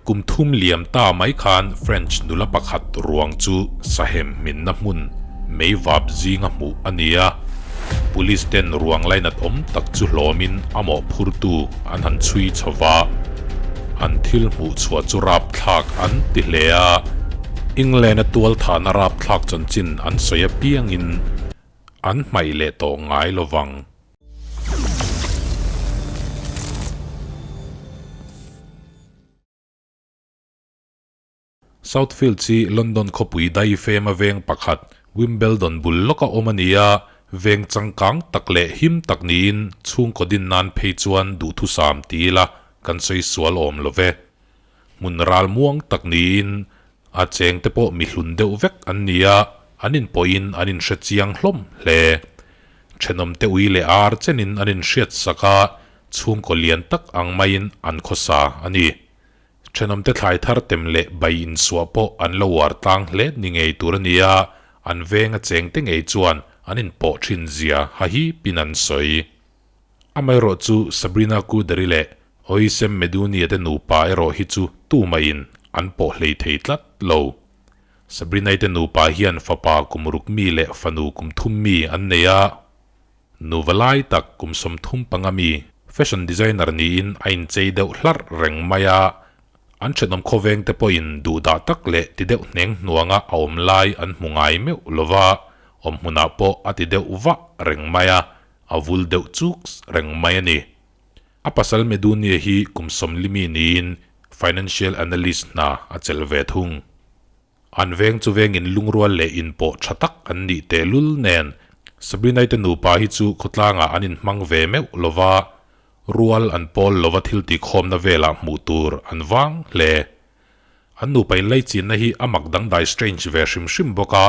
Kum thum liam ta mai khan French nula pakhat ruang chu sahem hminna hmun meivap zinga hmuh a ni a. Police ten ruang lainat awm tak chu hlawmin a mawhphurtu an han chhui chho va, an thil hmuh chhuah chu rapthlak an ti hle a. England-a tualthahna rapthlak chanchin an sawi apiangin an hmaih leh tawh ngai lo vang. Southfield hi London khawpui daifema veng pakhat, Wimbledon bul lawka awm a ni a, veng changkang tak leh him tak niin chhungkaw din nan phei chuan duhthusam ti ila kan sawi sual awm lo ve. Hmun ral muang tak niin a cheng te pawh mi hlun deuh vek an ni a, an inpawhin an inhre chiang hlawm hle. Thenawmte ui leh ar chenin an inhriat sak a, chhungkaw lian tak ang maiin an khawsa a ni. Thenawmte thlai thar tem leh bai insuah pawh an lo uar tlang hle ni ngei tur a ni a, an venga chengte ngei chuan an inpawh thin zia hahipin an sawi. Amaherawh chu Sabrina Kudari leh Oisem Medunia te nupa erawh hi chu tumahin an pawh hlei thei tlat lo. Sabrina-i te nupa hian fapa kum ruk mi leh fanu kum thum mi an nei a. Nuva lai tak kum 35 mi, fashion designer niin a inchei deuh hlarh reng mai a, an thenawm khawveng te pawhin duhdah tak leh ti deuh hneng hnuanga a awm lai an hmu ngai meuh lo va, awm hmunah pawh a ti deuh vah reng mai a, a vul deuh chuk reng mai a ni. A pasal Medunia hi kum 40 mi niin financial analyst hna a chelh ve thung. An veng chu vengin lungrual leh inpawh tha tak an nih tehlul nen Sabrina-i te nupa hi chu khawtlangah an inhmang ve meuh lo va, rual an pawl lova thil tihkhawmna velah hmuh tur an vang hle. An nupa inlaichinna hi a mak dangdai strange ve hrim hrim bawk a,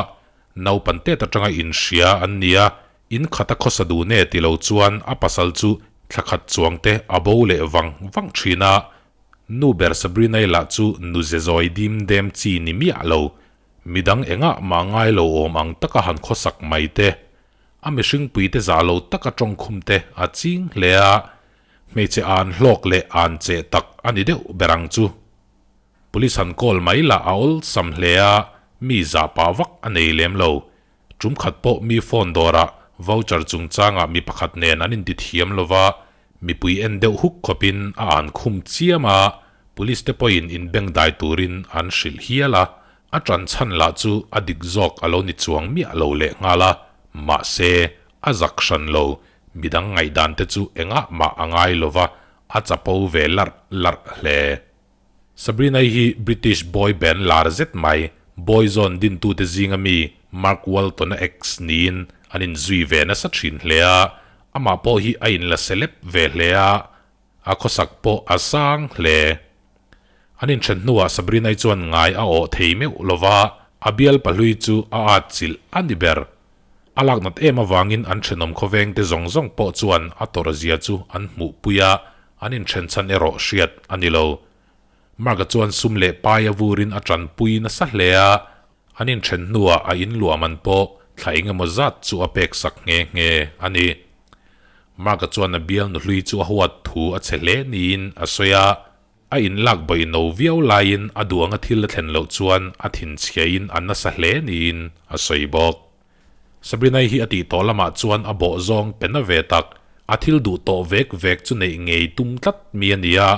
naupan tet atanga inhria an ni a, in khata khawsa dun e ti lo chuan a pasal chu thla khat chuang te a bo leh vang vang thin a, Nu ber Sabrina-i lah chu nu ze zawi dim dem chi ni miah lo, midang engah mah ngai lo awm ang taka han khawsak mai te, a mihringpui te zah lo taka tawngkhum te a ching hle a, hmeichhe an hlawk leh an cheh tak a ni deuh ber ang chu. Police han call mai lah a awlsam hle a, mi zah pah vak a nei lem lo. Tum khat pawh mi phone dawrah voucher chungchangah mi pakhat nen an intithiam lo va, mipui en deuh huk khawpin a an khum chiam a, police te pawhin inbengdai turin an hrilh hial a, a tan chhan lah chu a dik zawk a lo ni chuang miah lo lehnghal a, mahse, a zak hran lo, midang ngaihdan te chu engah mah a ngai lo va, a chapo ve larh larh hle. Sabrina-i hi British boy band lar zet mai, Boyzone dintute zinga mi Mark Walton-a ex niin an inzui ve nasa thin hle a, amah pawh hi a inla celeb ve hle a, a khawsak pawh a sang hle. An inthen hnuah Sabrina-i chuan ngai a awh thei meuh lo va, a bial pahlui chu a atchilh a ni ber. A laknat em avangin an thenawm khawvengte zawng zawng pawh chuan a tawrhzia chu an hmuhpui a, an inthen chhan erawh hriat a ni lo. Mark-a chuan sum leh pai a vurin a tanpui nasa hle a, an inthen hnuah a inluah man pawh thla eng emaw zat chu a peksak nghe nghe a ni. Mark-a chuan a bial nuhlui chu a huat thu a che hle niin a sawi a, A inlak bawi no viau laiin a duanga thil a thlen loh chuan a thinchhiain a nasa hle niin a sawi bawk. Sabrina-i hi a tih tawh lamah chuan a bawh zawng pe na ve tak, a thil duh tawh vek vek chu neih ngei tum tlat mi a ni a,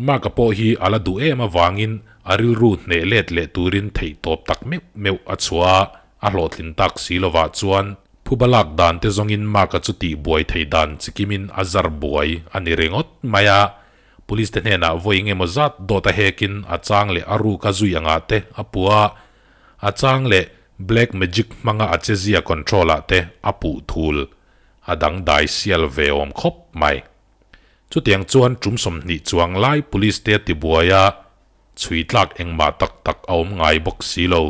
Mark-a pawh hi a la duh em avangin a rilru hneh let leh turin theihtawp tak meuh meuh a chhuah a, a hlawhtlin tak si lovah chuan phuba lak dan te zawngin Mark-a chu tihbuai theih dan chikimin a zar buai a ni ringawt mai a. Police te hnenah vawi engemaw zat dawt a hekin a chang leh a ruk a zui angah te a puh a, a chang leh black magic hmanga a chezia control ah te a puh thul. A dangdai sial ve awm khawp mai. Chutiang chuan tum 20 chuang lai police te a tibuai a, chhui tlak engmah tak tak a awm ngai bawk si lo.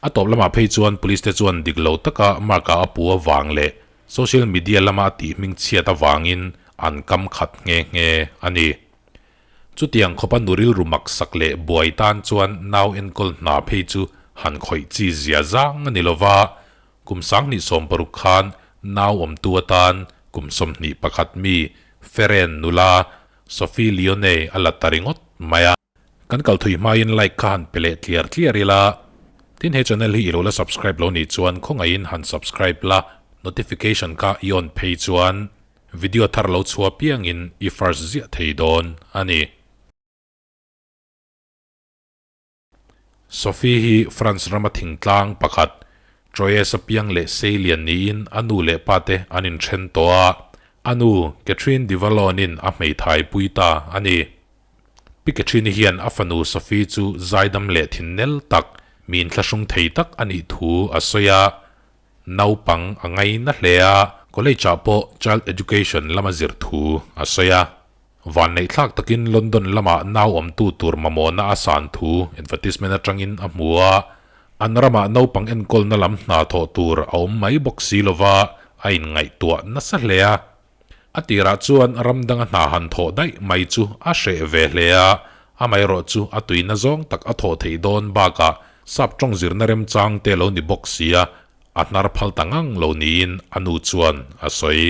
A tawp lamah phei chuan police te chuan dik lo taka Mark-a a puh avang leh Social media lama a tih hming chhiat avangin an kam khat nghe nghe a ni. Chutiang khawpa nu rilru maksak leh buai tan chuan nau enkawl hna phei chu han khawih chi zia zang a ni lo va, kum 2016 khan nau awmtu atan kum 21 mi Feren nula Sophie Lionne a la ta ringawt mai a. Kan kal thui hmain like kha han pe leh tliar tliar ila. Tin he channel hi i lo la subscribe lo nih chuan khawngaihin han subscribe la, notification kha i on phei chuan video thar lo chhuah piangin i first ziah thei dawn a ni. Sophie hi France rama thingtlang pakhat, Troyes-a piang leh seilian niin a nu leh pate an inthen tawh a, a nu Catherine de Vallon-in a hmeithai pui ta a ni. Pi Catherine-i hian a fanu Sophie chu zaidam leh thinnel tak, mi inthlahrung thei tak a nih thu a sawi a, naupang a ngaina hle a, college-ah pawh Child Education lama zir thu a sawi a. Vanneihthlak takin London lamah nau awmtu tur mamawhna a san thu advertisement atangin a hmu a, an ramah naupang enkawlna lam hna thawh tur a awm mai bawk si lova a inngaihtuah nasa hle a. A tirah chuan ram danga hna han thawh daih mai chu a hreh ve hle a, amaherawh chu a tuina zawng tak a thawh theih dawn bakah sap tawng zirna remchang te lo ni bawk sia, a hnar phal ta ngang lo niin a nu chuan a sawi.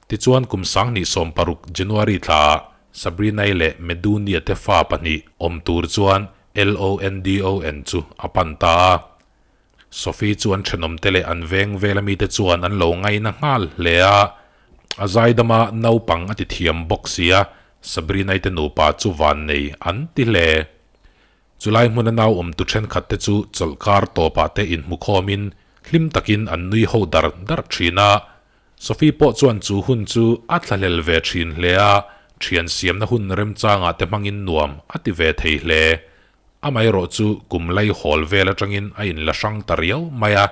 Tichuan kum 2016 January thlaah Sabrina-i leh Medunia te fa pahnih awm tur chuan LONDON chu a pan ta a. Sophie chu an thenawmte leh an veng vela mite chuan an lo ngaina nghal hle a, a zaidama naupang a ti thiam bawk sia, Sabrina-i te nupa chu vannei an ti hle. Chulai hmuna nau awmtu thenkhat te chu chawlhkar tawpah te inhmukhawmin hlim takin an nui ho dar dar thin a, Sophie pawh chuan chu hun chu a thlahlel ve thin hle a, thian siamna hun remchangah te hmangin nuam a ti ve thei hle. Amaherawh chu kum lai hawl vel atangin a inla hrang ta riau mai a,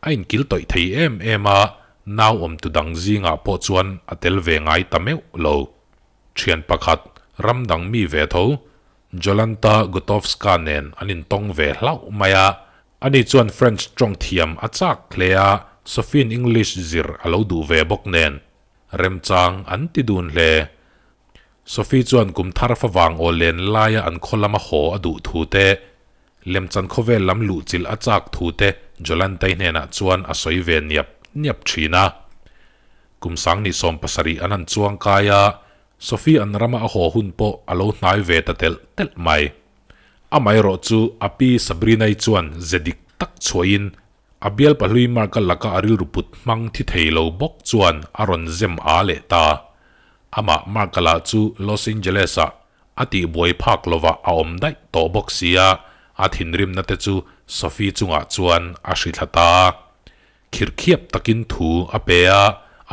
a inkil tawih thei em em a, nau awmtu dang zingah pawh chuan a tel ve ngai ta meuh lo. Thian pakhat, ram dang mi ve tho, Jolanta Gutowska nen an intawng ve hlauh mai a, Ani chuan French tawng thiam a chak hle a, Sophie-in English zir a lo duh ve bawk nen, remchang an ti dun hle. Sophie chuan kum thar favang aw len laia an khaw lama haw a duh thu te, lemchan khawvel lam luhchilh a chak thu te Jolantei hnenah chuan a sawi ve niap niap thin a. Kum 2017 an han chuang kai a, Sophie an rama a haw hun pawh a lo hnai ve ta telh telh mai. Amaherawh chu a pi Sabrina-i chuan ze dik tak chhuahin a bial pahlui Mark-a laka a rilru put hmang thi thei lo bawk chuan a rawn zem a leh ta. Amah Mark-a lah chu Los Angeles-ah a tihbuai phak lovah a awm daih tawh bawk sia, a thinrimna te chu Sophie chungah chuan a hri thla ta. Khirkhiap takin thu a pe a,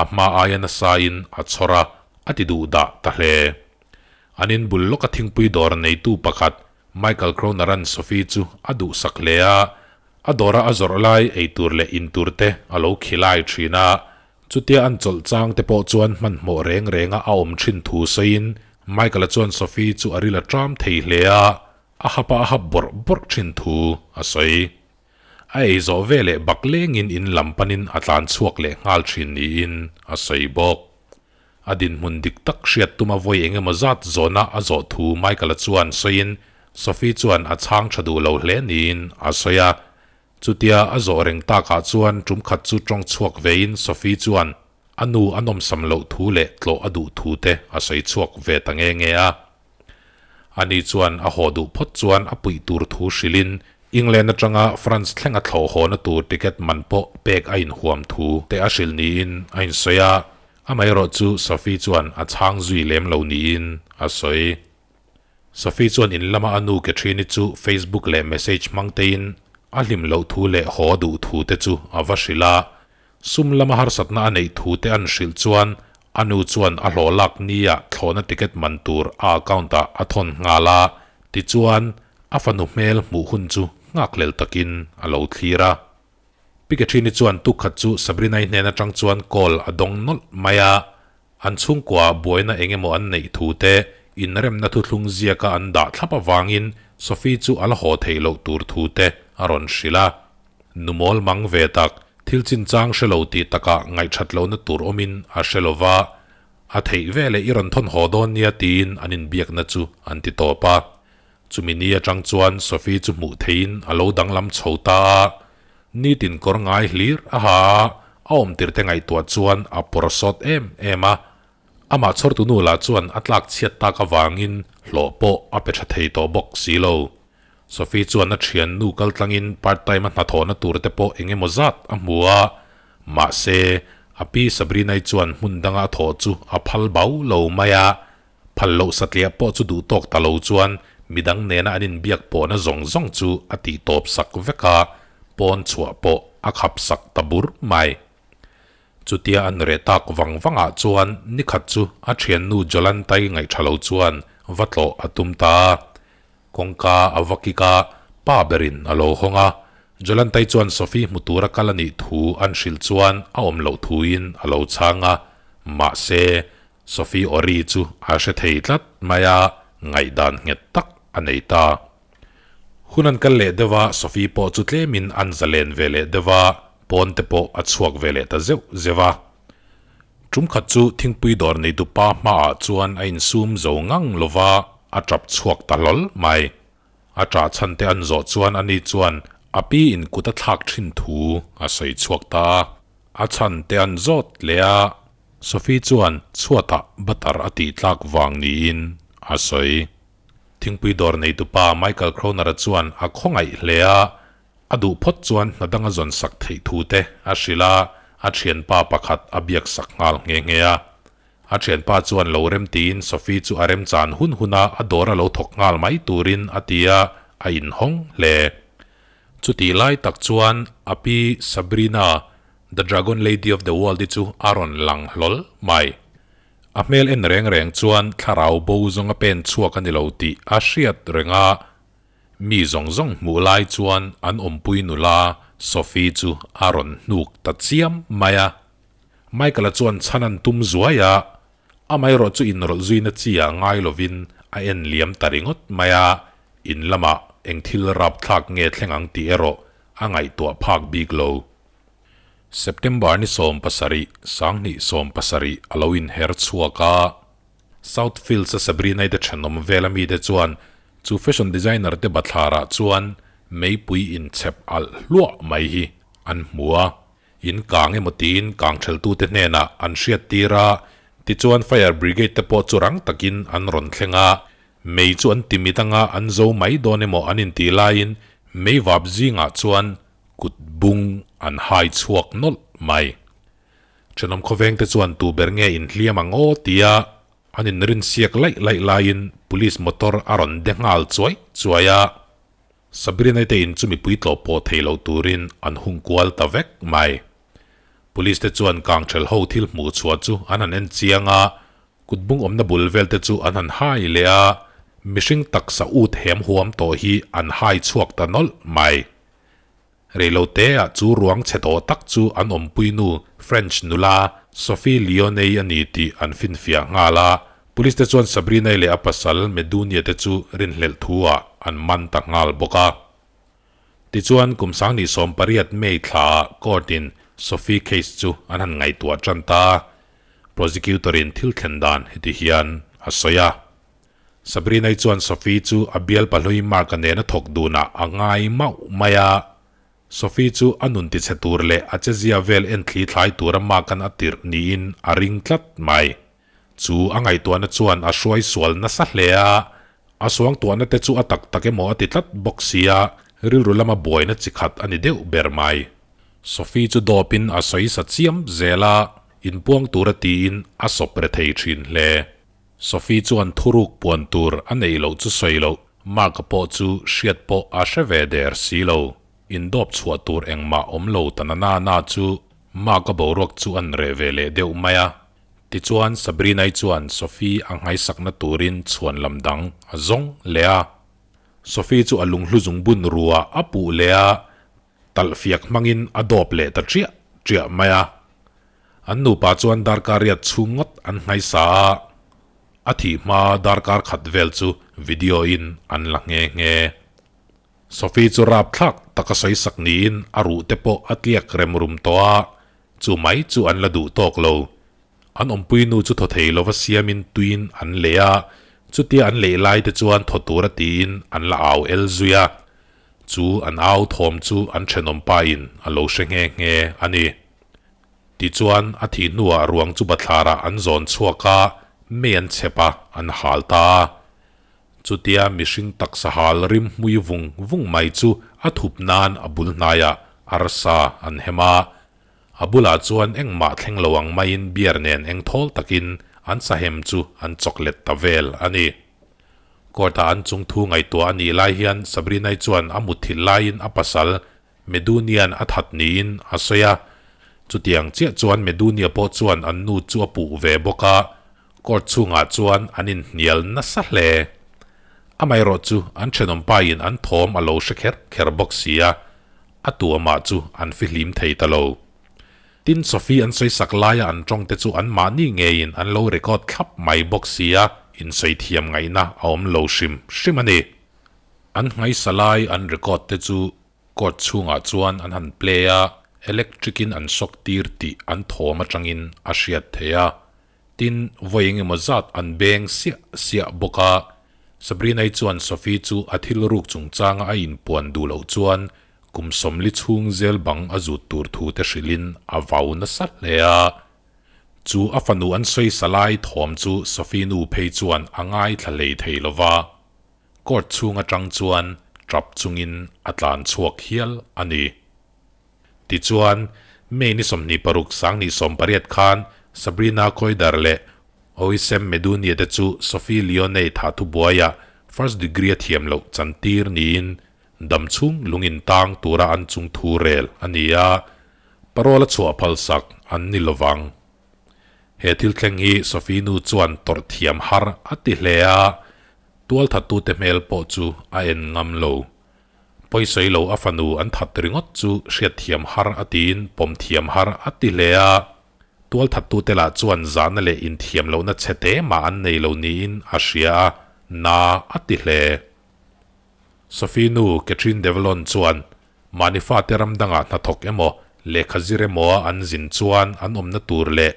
a hma aia nasain a chhawr a, a ti duh dah ta hle. An in bul lawka thingpui dawr neitu pakhat Michael Kroner-a'n Sophie chu a duhsak hle a, a dawra a zawrh lai eitur leh intur te a lo khilai thin a, chutia an chawlh chang te pawh chuan hmanhmawh reng renga a awm thin thu sawiin Michael-a chuan Sophie chu a ril a ṭam thei hle a, a hapa a hap bawrh bawrh thin thu a sawi. A ei zawh ve leh bak lengin in lam panin a tlan chhuak leh nghal thin niin a sawi bawk. A dinhmun dik tak hriat tuma vawi eng emaw zat zawhna a zawh thu Michael-a chuan sawiin Sophie chuan a chhang tha duh lo hle niin a sawi a. Chutia a zawh reng takah chuan tum khat chu tawng chhuak vein Sophie chuan a nu a nawmsam loh thu leh tlawh a duh thu te a sawi chhuak ve ta nge nge a. Ani chuan a haw duh phawt chuan a puih tur thu hrilhin England atanga France thlenga thlawh hawna tur ticket man pawh pek a inhuam thu te a hrilh niin a insawi a, amaherawh chu Sophie chuan a chhang zui lem lo niin a sawi. Sophie chuan in lama a nu Catherine-i chu Facebook leh message hmang tein a hlim loh thu leh haw duh thu te chu a va hrilh a, Sum lama harsatna a neih thu te an hrilh chuan a nu chuan a hlawh lak nia thlawhna ticket man tur a account ah a thawn nghal a, tichuan a fanu hmel hmuh hun chu nghakhlel takin a lo thlir a. Pi Catherine-i chuan tukkhat chu Sabrina-i hnen atang chuan call a dawng nawlh mai a, an chhungkua buaina eng emaw an neih thu te inremna thuthlung ziaka an dah thlap avangin Sophie chu a la haw theih loh tur thu te a rawn hrilh a. Nu mawl mang ve tak, thil chinchang hre lo tih takah ngaihthat lohna tur awmin a hre lo va, a theih ve leh i rawn thawn haw dawn nia tiin an inbiakna chu an ti tawp a. Chumi ni atang chuan Sophie chu hmuh theihin a lo danglam chho ta a, nitin kawr ngai hlir a ha a, a awmtirte ngaihtuah chuan a pawr sawt em em a. Amah chhawrtu nu lah chuan a tlak chhiat tak avangin hlawh pawh a pe tha thei tawh bawk si lo. Sophie chuan a thiannu kal tlangin part time a hnathawhna tur te pawh eng emaw zat a hmu a, mahse, a pi Sabrina-i chuan hmun danga a thawh chu a phal bau lo mai a, phal loh satliah pawh chu duh tawk ta lo chuan midang nena an inbiak pawhna zawng zawng chu a tih tawp sak vek a, pawn chhuah pawh a khap sak ta bur mai. Chutia an reh tak vang vangah chuan nikhat chu a thiannu Jolantai ngaihṭha lo chuan va tlawh a tum ta a. Kawngka a va kik a, pa berin a lo hawng a. Jolantai chuan Sophie hmu tura kal a nih thu an hrilh chuan a awm loh thuin a lo chhang a. Mahse, Sophie Ori chu a hre thei tlat mai a, ngaihdan nghet tak a nei ta. Hun an kal leh deuh a, Sophie pawh chu tlemin an zalen ve leh deuh a, pawn te pawh a chhuak ve leh ta zeuh zeuh a. Tum khat chu thingpui dawr neitu pa hmaah chuan a insum zo ngang lo va, a tap chhuak ta hlawl mai. A tah chhan te an zawh chuan ani chuan a pi in kut a thlak thin thu a sawi chhuak ta a. A chhan te an zawt leh a, Sophie chuan chhuatah butter a tih tlak vang niin a sawi. Thingpui dawr neitupa Michael Kroner-a chuan a khawngaih hle a, A duh phawt chuan hna danga zawn sak theih thu te a hrilh a, a thianpa pakhat a biak sak nghal nghe nghe a. A thianpa chuan lo rem tiin Sophie chu a remchan hun huna a dawr a lo thawk nghal mai turin a ti a, a inhawng hle. Chutih lai tak chuan a pi Sabrina, the Dragon Lady of the World-i chu a rawn lang hlawl mai. A hmel en reng reng chuan thlarau bo zawnga pen chhuak a ni lo tih a hriat reng a. Mi zawng zawng hmuh lai chuan an awmpui nula Sophie chu a rawn hnuk ta chiam mai a. Michael-a chuan chhan an tum zuai a, amaherawh chu inrawlh zuina chi ah ngai lovin a en liam ta ringawt mai a, in lamah eng thil rapthlak nge thleng ang tih erawh a ngaihtuah phak bik lo. September ni 17, 2017 a lo inher chhuak a. Southfields-a Sabrina-i te thenawm vela mite chuan chu fashion designer te bathlarah chuan meipui inchhep alh hluah mai hi an hmu a, in kang emaw tiin kangtheltute hnenah an hriattir a, tichuan fire brigade te pawh chu rang takin an rawn thleng a, mei chu an timit anga an zo mai dawn emaw an intih laiin meivap zingah chuan kut bung an hai chhuak nawlh mai. Thenawm khawveng te chuan tu ber nge inhliam ang aw tia an inrin siak laih laih laiin police motor a rawn de nghal chuai chuai a. Sabrina te in chu mipui tlawh pawh thei lo turin an hung kual ta vek mai. Police te chuan kangthel ho thil hmuh chhuah chu an han en chiang a, kutbung awmna bul vel te chu an han hai leh a, mihring taksa ut hem huam tawh hi an hai chhuak ta nawlh mai. Reiloteah chu ruang chhe tawh tak chu an awmpui nu French nula Sophie Lioney a ni tih an finfiah nghal a, Police te chuan Sabrina-i leh a pasal Medunia te chu rinhlelh thu-ah an man ta nghal bawk a. Tichuan kum 2018 May thlaah court-in Sophie case chu an han ngaihtuah tan ta a, prosecutor-in thil thlen dan heti hian a sawi a. Sabrina-i chuan Sophie chu a bial pahlui Mark-a nena thawk dunah a ngai mauh mai a. Sophie chu a nun tichhe tur leh a chezia vel en thli thlai tura Mark-a'n a tirh niin a ring tlat mai. Chu a ngaihtuahna chuan a hruai sual nasa hle a, a suangtuahna te chu a tak tak emaw a ti tlat bawk sia, rilru lama buaina chi khat a ni deuh ber mai. Sophie chu dawpin a sawi sa chiam zel a, inpuang tura tiin a sawp re thei thin hle. Sophie chuan thuruk puan tur a neih loh chu sawi loh, Mark-a pawh chu hriat pawh a hre ve der si lo. Indawp chhuah tur engmah awm lo ta na na na chu Mark-a boruak chu an reh ve leh deuh mai a. Tichuan Sabrina-i chuan Sophie a nghaisakna turin chhuan lam dang a zawng leh a. Sophie chu a lunghlu zungbun ruah a puh leh a, talhfiak hmangin a dawp leh ta ṭiah ṭiah mai a. An nupa chuan darkar riat chhung ngawt an hnaisa a, a thih hma darkar khat vel chu video in an la nghe nghe. Sophie chu rapthlak taka sawi sak niin a ruh te pawh a tliak rem rum tawh a, chu mai chu an la duh tawk lo. An awmpui nu chu thaw thei lova siamin tuiin an leh a, chutia an leh lai te chuan thaw tura tiin an la au el zui a. Chu an au thawm chu an thenawm pa in a lo hre nghe nghe a ni. Tichuan, a thih hnuah ruang chu bathlarah an zawn chhuak a. mei an chhep a, an hal ta a. Chutia mihring taksa hal rim hmui vung vung mai chu a thup nan a bul hnaiah arsa an hem a. A bulah chuan engmah thleng lo ang maiin beer nen eng thawl takin an sahem chu an chawk let ta vel a ni. Court-ah an chung thu ngaihtuah a nih lai hian Sabrina-i chuan a mutthilh laiin a pasal Medunia'n a that niin a sawi a. Chutiang chiah chuan Medunia pawh chuan an nu chu a puh ve bawk a, court chhungah chuan an inhnial nasa hle. Amaherawh chu an thenawmpain an thawm a lo hre kher kher bawk si a, a tu amah chu an fihlim thei ta lo. Tin, Sophie an sawi sak laia an tawng te chu anmahni ngeiin an lo record thlap mai bawk si a, insawi thiam ngaihna a awm lo hrim hrim a ni. An nghaisa lai an record te chu court chhungah chuan an han play a, electric in an shock tir tih an thawm atangin a hriat theih a. Tin, vawi engemaw zat an beng siah siah bawk a. Sabrina-i chuan Sophie chu a thil ruk chungchanga a inpuan duh loh chuan kum 40 chhung zel bang a zut tur thu te hrilhin a vau nasa hle a. Chu a fanu an sawi sa lai thawm chu Sophie nu phei chuan a ngaithla hlei thei lo va. Court chhung atang chuan tap chungin a tlan chhuak hial a ni. Tichuan, May ni 26 2018 khan Sabrina Koidar leh Oisem Medunia te chu Sophie Leone tha thubuaiah first degree a thiam loh chantir niin dam chhung lungin tang tura an chung thu rel a ni a, parole a chhuah phalsak an ni lovang. He thil thleng hi Sophie nu chuan tawrh thiam har a ti hle a, tualthattute hmel pawh chu a en ngam lo. Pawisawi lo a fanu an that ringawt chu hriatthiam har a tiin pawm thiam har a ti hle a. Tualthattute lah chuan zahna leh inthiam lohna chhe te mah an nei lo niin a hria a, na a ti hle. Sophie nu Catherine Develon chuan mahni fate ram dangah hnathawk emaw lehkha zir emaw a an zin chuan an awmna tur leh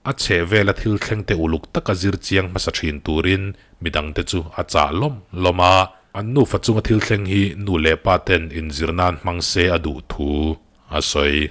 A chheh vela thil thleng te uluk taka zir chiang hmasa thin turin midangte chu a chah lawm lawm a. An nufa chunga thil thleng hi nu leh pa ten inzir nan hmang se a duh thu a sawi.